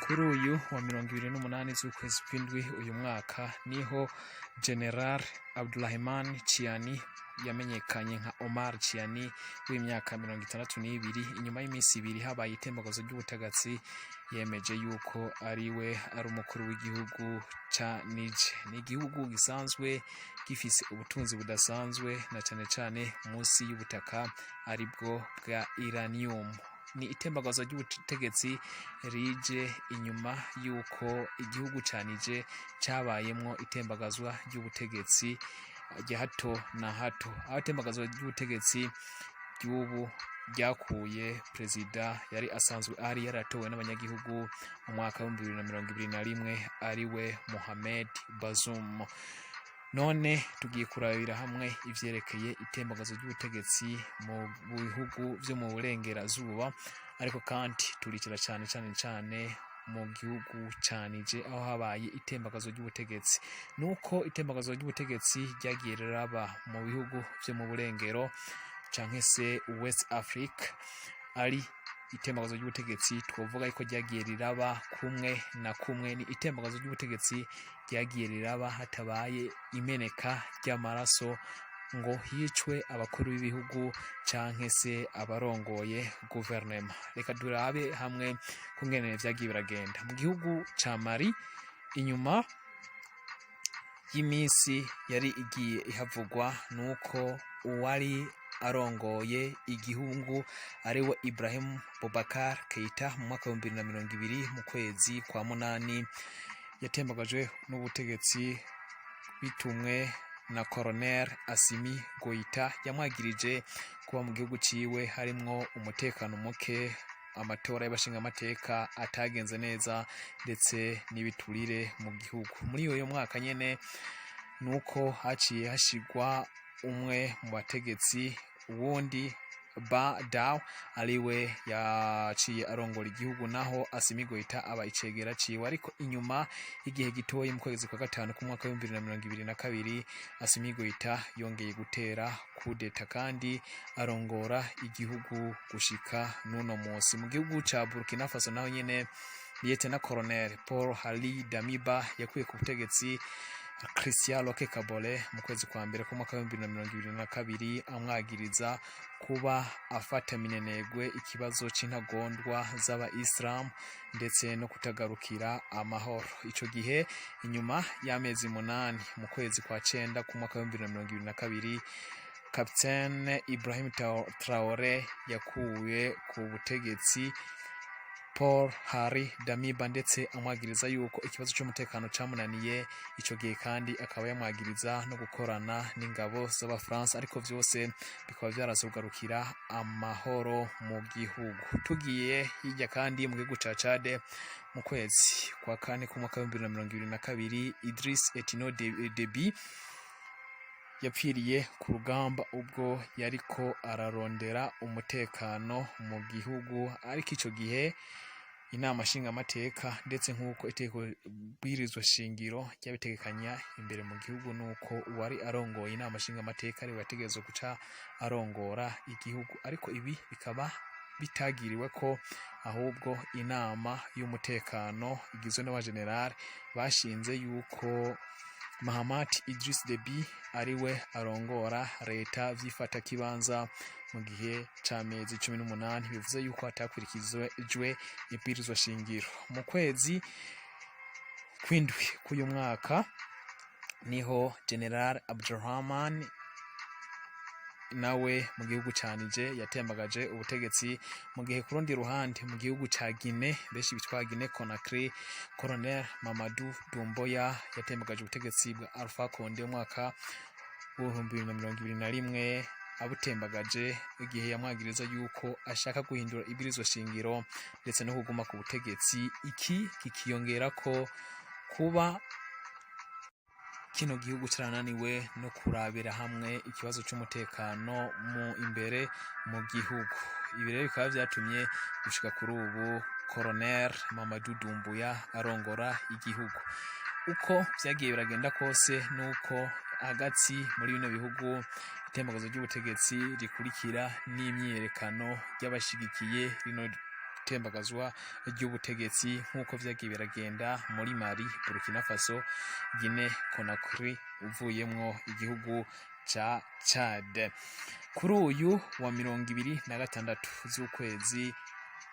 Kuri uyu wa 28 z'ukwezi kw'indwi uyu mwaka niho General Abdurahman Chiani yamenyekanye nka Omar Chiani w'imyaka 62, inyuma y'iminsi 2 habaye itembagazo ry'ubutegetsi, yemeje yuko ari we ari umukuru w'igihugu ca Niger. Ni igihugu gisanzwe gifise ubutunzi budasanzwe, na cane cane munsi y'ubutaka, aribwo bwa uranium. Ni itembagazo ry'ubutegetsi rije inyuma y'uko igihugu ca Niger cabayemwo itembagazwa ry'ubutegetsi rya hato na hato, aho itembagazwa ry'ubutegetsi ry'ubu ryakuye perezida yari asanzwe ari yaratowe n'abanyagihugu mu mwaka wa 2021, ariwe Mohamed Bazoum. None tugiye kurabira hamwe ivyerekeye itembagazo ry'ubutegetsi mu bihugu vyo mu burengerazuba, ariko kandi turicara cane cane cane mu gihugu ca Niger, aho habaye itembagazo ry'ubutegetsi. Nuko itembagazo ry'ubutegetsi ryagiye riraba mu bihugu vyo mu burengero canke se West Africa, ari itembagazo ry'ubutegetsi twovuga yuko ryagiye riraba kumwe na kumwe. Ni itembagazo ry'ubutegetsi ryagiye riraba hatabaye imeneka ry'amaraso ngo hicwe abakuru b'ibihugu canke se abarongoye guverinema. Reka turabe hamwe kungene vyagiye biragenda mu gihugu ca Mali. Inyuma y'iminsi yari igiye ihavugwa nuko uwari arongoye igihugu ariwe Ibrahim Boubacar Keita, mu mwaka wa 2020 mu kwezi kwa munani yatembagajwe n'ubutegetsi bitumwe na Colonel Assimi Goita, yamwagirije kuba mu gihugu ciwe harimwo umutekano muke, amatora y'abashingamateka atagenze neza, ndetse n'ibiturire mu gihugu. Muri uyo mwaka nyene nuko haciye hashigwa umwe mu bategetsi uwundi, Ba Daw, ariwe yaciye arongora igihugu, naho Assimi Goita aba icegera ciwe. Ariko inyuma y'igihe gitoyi, mu kwezi kwa gatanu k'umwaka wa 2022, Assimi Goita yongeye gutera kudeta kandi arongora igihugu gushika n'uno munsi. Mu gihugu ca Burkina Faso naho nyene, Lieutenant Colonel Paul Henri Damiba yakuye ku butegetsi Christian Roch Kabore mu kwezi kwa mbere k'umwaka wa 2022, amwagiriza kuba afata minenegwe ikibazo c'intagondwa z'aba Islam ndetse no kutagarukira amahoro. Ico gihe, inyuma y'amezi 8, mu kwezi kwa cenda k'umwaka wa 2022, Captain Ibrahim Traore yakuwe ku butegetsi Paul Henri Damiba, ndetse amwagiriza yuko ikibazo cy'umutekano camunaniye ico gihe, kandi akaba yamwagiriza no gukorana n'ingabo z'Abafaransa, ariko vyose bikaba vyarazogarukira amahoro mu gihugu. Tugiye hirya kandi, mu gihugu ca Chad, mu kwezi kwa kane k'umwaka wa 2022, Idris Etino Deby yapfiriye ku rugamba ubwo yariko ararondera umutekano mu gihugu. Ariko ico gihe inama nshingamateka, ndetse nk'uko itegeko bwirizwa shingiro ryabitegekanya imbere mu gihugu, nuko uwari arongoye inama nshingamateka ariwe yategerezwa guca arongora igihugu, ariko ibi bikaba bitagiriwe ko, ahubwo inama y'umutekano igizwe n'abajenerali bashinze yuko Mahamat Idris Deby ariwe arongora leta vy'ifatakibanza mu gihe c'amezi 18, bivuze yuko hatakurikijwe ibwirizwa shingiro. Mu kwezi kw'indwi k'uyu mwaka niho General Abdurrahman nawe mu gihugu ca Niger yatembagaje ubutegetsi, mu gihe ku rundi ruhande mu gihugu ca Guinea, benshi bitwa Guinea Conakry, Colonel Mamadou Doumbouya yatembagaje ubutegetsi bwa Alpha Condé mu mwaka wa 2021, abutembagaje igihe yamwagiriza yuko ashaka guhindura ibwirizwa shingiro ndetse no kuguma ku butegetsi. Iki kikiyongera ko kuba kino gihugu carananiwe no kurabira hamwe ikibazo c'umutekano mu imbere mu gihugu. Ibi rero bikaba vyatumye gushika kuri ubu Colonel Mamadou Doumbouya arongora igihugu. Uko vyagiye biragenda kose, nuko hagati muri bino bihugu itembagazo ry'ubutegetsi rikurikira n'imyiyerekano ry'abashigikiye rino itembagazwa ry'ubutegetsi, nk'uko vyagiye biragenda muri Mali, Burkina Faso, Guinea Conakry, uvuyemwo igihugu ca Chad. Kuri uyu wa 26 z'ukwezi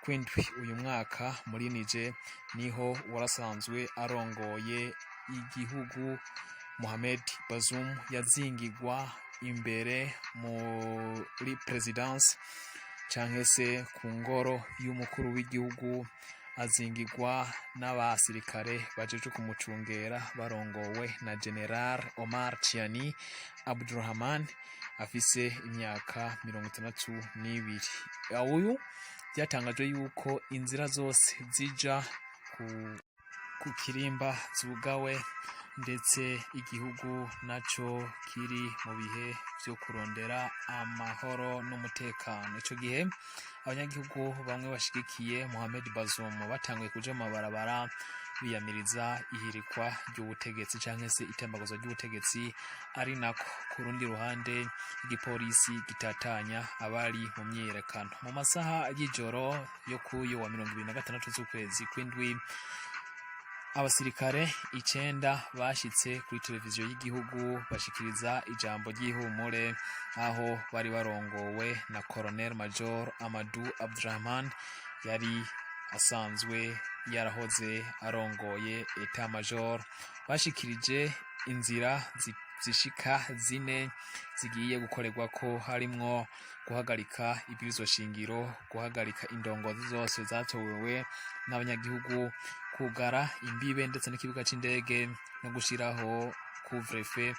kw'indwi uyu mwaka, muri Niger niho uwarasanzwe arongoye igihugu Mohamed Bazoum yazingigwa imbere muri présidence canke se ku ngoro y'umukuru w'igihugu, azingigwa n'abasirikare bajeje kumucungera barongowe na General Omar Chiani Abdurrahman, afise imyaka 62. Uyu byatangajwe yuko inzira zose zija ku kirimba zugawe, ndetse igihugu naco kiri mu bihe vyo kurondera amahoro n'umutekano. Ico gihe abanyagihugu bamwe bashigikiye Mohamed Bazoum batanguye kuja mu mabarabara biyamiriza ihirikwa ry'ubutegetsi canke se itembagazwa ry'ubutegetsi, ari nako ku rundi ruhande igipolisi gitatanya abari mu myiyerekano. Mu masaha y'ijoro yo kuyo wa 26 z'ukwezi kw'indwi, abasirikare icenda bashitse kuri televiziyo y'igihugu bashikiriza ijambo ry'ihumure, aho bari barongowe na Colonel Major Amadou Abdurrahman, yari asanzwe yarahoze arongoye état major. Bashikirije inzira zishika zine zigiye gukorerwako, harimwo guhagarika ibwirizwa shingiro, guhagarika indongozi zose zatowewe n'abanyagihugu, kugara imbibe ndetse n'ikibuga c'indege, no gushiraho couvre-feu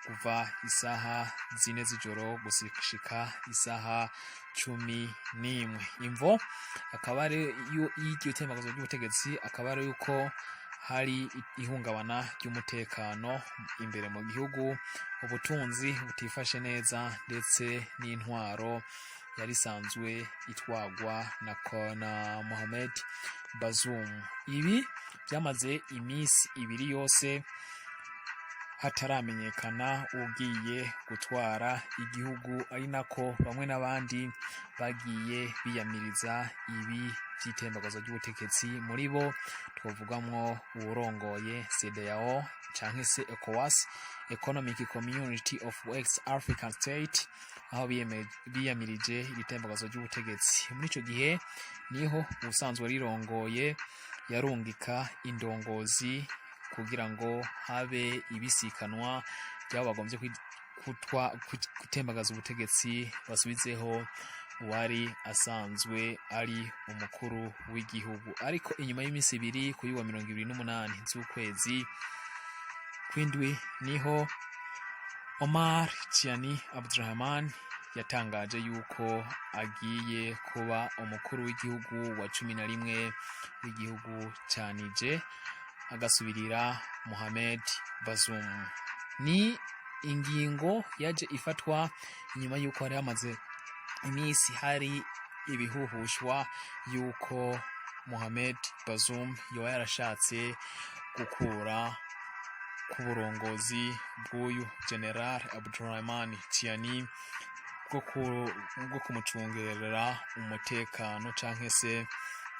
kuva isaha 4 z'ijoro gushika isaha 11. Imvo akaba ari y'iryo tembagazo ry'ubutegetsi akaba ari yuko hari ihungabana ry'umutekano imbere mu gihugu, ubutunzi butifashe neza, ndetse n'intwaro yari isanzwe itwagwa na Mohamed Bazoum. Ibi byamaze iminsi 2 yose hataramenyekana ugiye gutwara igihugu, ari nako bamwe n'abandi bagiye biyamiriza ibi vy'itembagazo ry'ubutegetsi. Muri bo twovugamwo uwurongoye CEDEAO canke se ECOWAS, Economic Community of West African State, aho biyamirije iri tembagazo ry'ubutegetsi. Muri ico gihe niho ubusanzwe rirongoye yarungika indongozi kugira ngo habe ibisikanwa ryabo bagomvye gutembagaza ubutegetsi, basubizeho uwari asanzwe ari umukuru w'igihugu. Ariko inyuma y'iminsi 2, kuri wa 28 z'ukwezi kw'indwi, niho Omar Chiani Abdurrahman yatangaje yuko agiye kuba umukuru w'igihugu wa 11 w'igihugu ca Niger, agasubirira Mohamed Bazoum. Ni ingingo yaje ifatwa inyuma yuko hari hamaze iminsi hari ibihuhushwa yuko Mohamed Bazoum yoba yarashatse gukura ku burongozi bw'uyu General Abdurrahman Tiani bwo kumucungerera umutekano canke se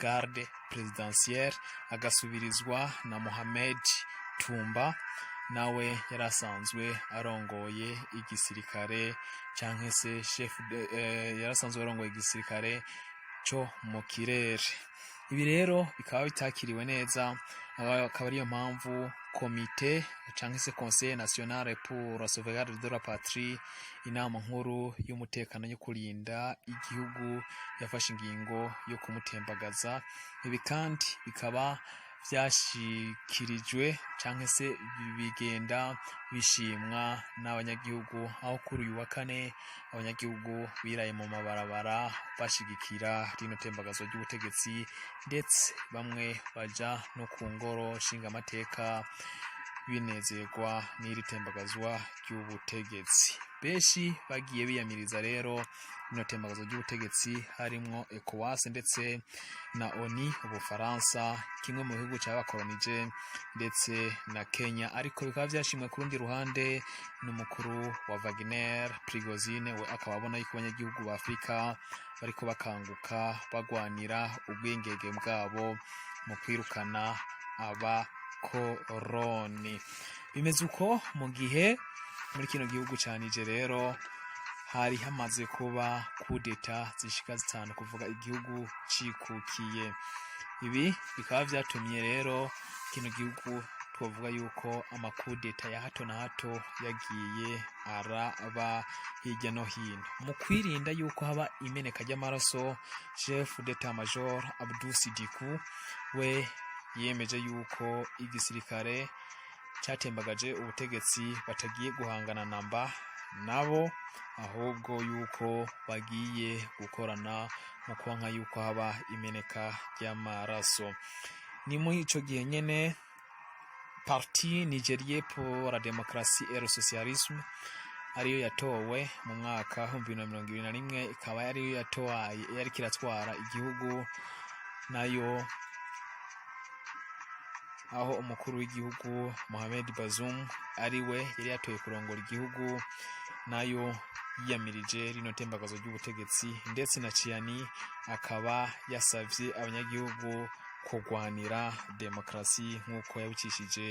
garde présidentielle, agasubirizwa na Mohamed Tumba, nawe yari asanzwe arongoye igisirikare canke se chef yari asanzwe arongoye igisirikare co mu kirere. Ibi rero bikaba bitakiriwe neza, akaba ariyo mpamvu komite canke se Conseil national pour la sauvegarde de la patrie, inama nkuru y'umutekano yo kurinda igihugu, yafashe ingingo yo kumutembagaza. Ibi kandi bikaba vyashikirijwe canke se bigenda bishimwa n'abanyagihugu, aho kuri uyu wa kane abanyagihugu biraye mu mabarabara bashigikira rino tembagazwa ry'ubutegetsi, ndetse bamwe baja no ku ngoro nshingamateka. Binezerwa n'iri tembagazwa ry'ubutegetsi, benshi bagiye biyamiriza rero rino tembagazo ry'ubutegetsi, harimwo ECOWAS ndetse na ONU, Ubufaransa, kimwe mu bihugu cyabakoronije, ndetse na Kenya. Ariko bikaba byashimwe ku rundi ruhande n'umukuru wa Wagner Prigozhin, we akaba abona yuko abanyagihugu ba Afurika bariko bakanguka bagwanira ubwengege bwabo mu kwirukana abakoroni. Bimeze uko mu gihe muri kino gihugu ca Niger rero hari hamaze kuba kudeta zishika 5 kuvuga igihugu cikukiye. Ibi bikaba vyatumye rero kino gihugu twavuga yuko amakudeta ya hato na hato yagiye araba hirya no hino. Mu kwirinda yuko haba imeneka ry'amaraso, chef d'état major Abdou Sidikou we yemeje yuko igisirikare catembagaje ubutegetsi batagiye guhangana namba nabo, ahubwo yuko bagiye gukorana mu kwanka yuko haba imeneka ry'amaraso. Ni muri ico gihe nyene Parti Nigérien pour la démocratie et le socialisme, ariyo yatowe mu mwaka 2021, ikaba ariyo yatowaye yariko iratwara igihugu nayo, aho umukuru w'igihugu Mohamed Bazoum ariwe yari yatoye kurongora igihugu, nayo yiyamirije rino tembagazo ry'ubutegetsi, ndetse na Tchiani akaba yasavye abanyagihugu kurwanira demokarasi nk'uko yabicishije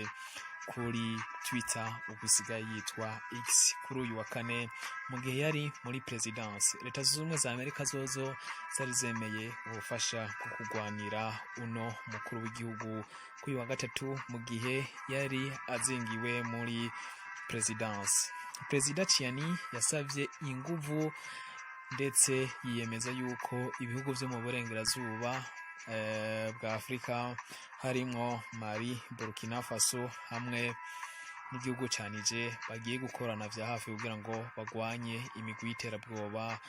kuri Twitter, ubu isigaye yitwa X, kuri uyu wa kane mu gihe yari muri presidence. Leta Zunze Ubumwe za Amerika zozo zari zemeye ubufasha bwo kurwanira uno mukuru w'igihugu kuri uyu wa gatatu mu gihe yari azingiwe muri presidence. Perezida Tchiani yasavye inguvu ndetse yiyemeza yuko ibihugu vyo mu burengerazuba bwa Afurika, harimwo Mali, Burkina Faso hamwe n'igihugu ca Niger, bagiye gukorana vya hafi kugira ngo bagwanye imigwi y'iterabwoba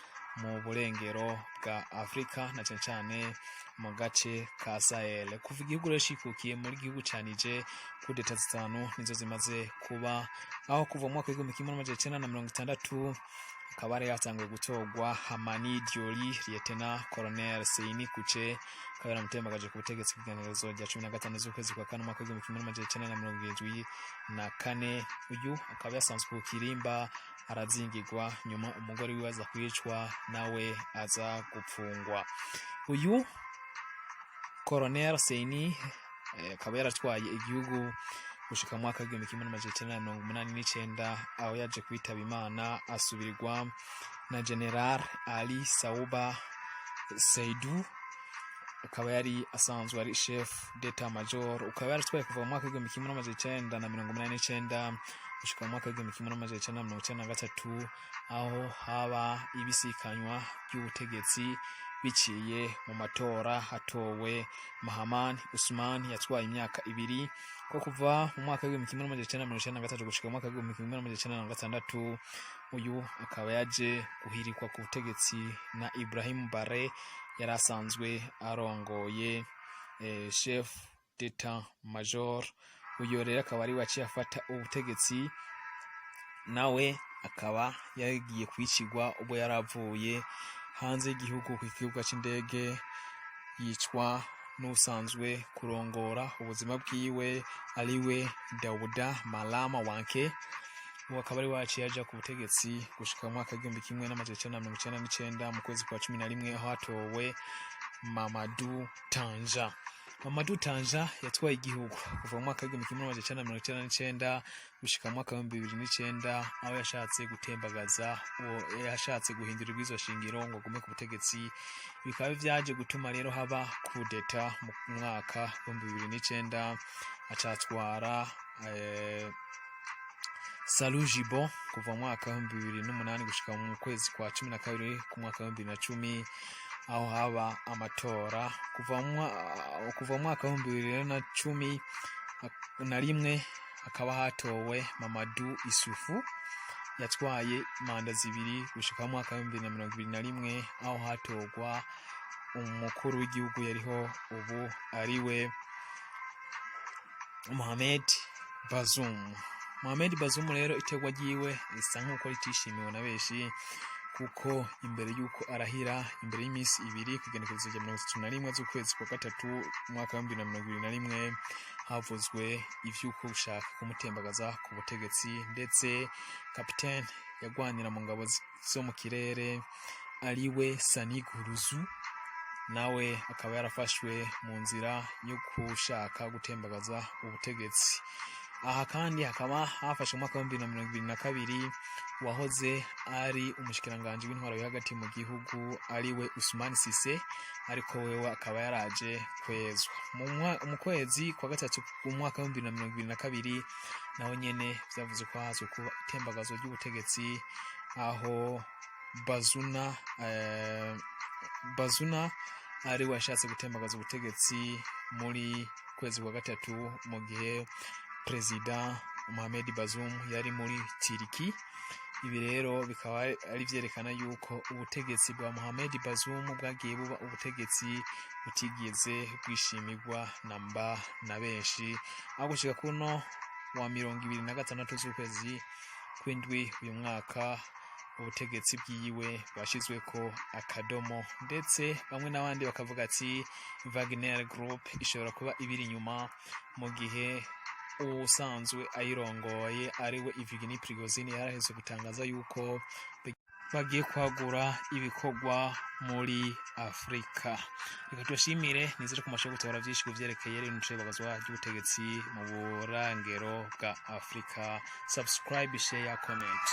mu burengero bwa Afurika, na cane cane mu gace ka Sahel. Kuva igihugu rero cikukiye, muri gihugu ca Niger kudeta 5 nizo zimaze kuba, aho kuva mu mwaka w'1960 akaba yari yatanguye gutorwa Hamani Diori, Lieutenant Colonel Seyni Kountché akaba yaramutembagaje ku butegetsi kw'igenekerezo rya 15 z'ukwezi kwa kane umwaka w'1974. Uyu akaba yasanzwe ku kirimba arazingirwa, nyuma umugore wiwe aza kwicwa, nawe aza gupfungwa. Uyu Colonel Seyni akaba yaratwaye igihugu gushika mu mwaka w'1989, aho yaje kwitaba Imana asubirirwa na General Ali Saouba Seydou, akaba yari asanzwe ari chef d'état major, ukaba yaratwaye kuva mu mwaka w'1989 gushika mu mwaka w'1993, aho haba ibisikanywa ry'ubutegetsi biciye mu matora, hatowe Mahaman Usman yatwaye imyaka 2, ko kuva mu mwaka w'1993 gushika mu mwaka w'1996. Uyu akaba yaje guhirikwa ku butegetsi na Ibrahim Bare yari asanzwe arongoye chef d'état major. Uyu rero akaba ari waciye afata ubutegetsi, nawe akaba yagiye kwicirwa ubwo yari avuye hanze y'igihugu ku kibuga c'indege, yicwa n'usanzwe kurongora ubuzima bwiwe, ariwe Dauda Malama Wanke. Ubu akaba ari waciye aja ku butegetsi gushika mu mwaka w'1999 mu kwezi kwa 11, aho hatowe Mamadou Tanja. Mamadou Tanja yatwaye igihugu kuva mu mwaka w'1999 gushika mu mwaka w'2009, aho yashatse gutembagaza, uwo yashatse guhindura ibwirizwa shingiro ngo agume ku butegetsi. Bikaba vyaje gutuma rero haba kudeta mu mwaka w'2009, acatwara Salou Djibo kuva mu mwaka w'2008 gushika mu kwezi kwa 12 ku mwaka w'2010, aho haba amatora. Kuva mu mwaka w'2011 hakaba hatowe Mamadou Issoufou, yatwaye manda 2 gushika mu mwaka w'2021, aho hatorwa umukuru w'igihugu yariho ubu, ariwe Mohamed Bazoum. Mohamed Bazoum rero, itegwa ryiwe risa nk'uko ritishimiwe na benshi, kuko imbere y'uko arahira, imbere y'iminsi 2, ku igenekerezo rya 31 z'ukwezi kwa gatatu umwaka wa 2021, havuzwe ivy'uko gushaka kumutembagaza ku butegetsi, ndetse kapitene yagwanira mu ngabo zo mu kirere, ariwe Sani Guruzu, nawe akaba yarafashwe mu nzira yo gushaka gutembagaza ubutegetsi. Aha kandi hakaba hafashwe mu mwaka wa 2022 uwahoze ari umushikiranganji w'intwaro yo hagati mu gihugu, ariwe Usman Sise, ariko wewe akaba yaraje kwezwa mu kwezi kwa gatatu mu mwaka wa 2022. Naho nyene vyavuze ko hazwe kuba itembagazwa ry'ubutegetsi, aho Bazuna ari we yashatse gutembagaza ubutegetsi muri kwezi kwa gatatu, mu gihe Perezida Mohamed Bazoum yari muri Tiriki. Ibi rero bikaba ari vyerekana yuko ubutegetsi bwa Mohamed Bazoum bwagiye buba ubutegetsi butigeze bwishimirwa na mba na benshi, aho gushika kuno wa 26 z'ukwezi kw'indwi uyu mwaka ubutegetsi bwiwe bwashizweko akadomo, ndetse bamwe n'abandi bakavuga ati Wagner Group ishobora kuba ibiri inyuma, mu gihe uwusanzwe ayirongoye, ariwe Evgeny Prigozhin, yaraheze gutangaza yuko bagiye kwagura ibikorwa muri Afurika. Reka tubashimire, nizere ko mumashoboye gutabara vyinshi ku vyerekeye rino icebagazwa ry'ubutegetsi mu burangero bwa Afurika. Subscribe, share, comment.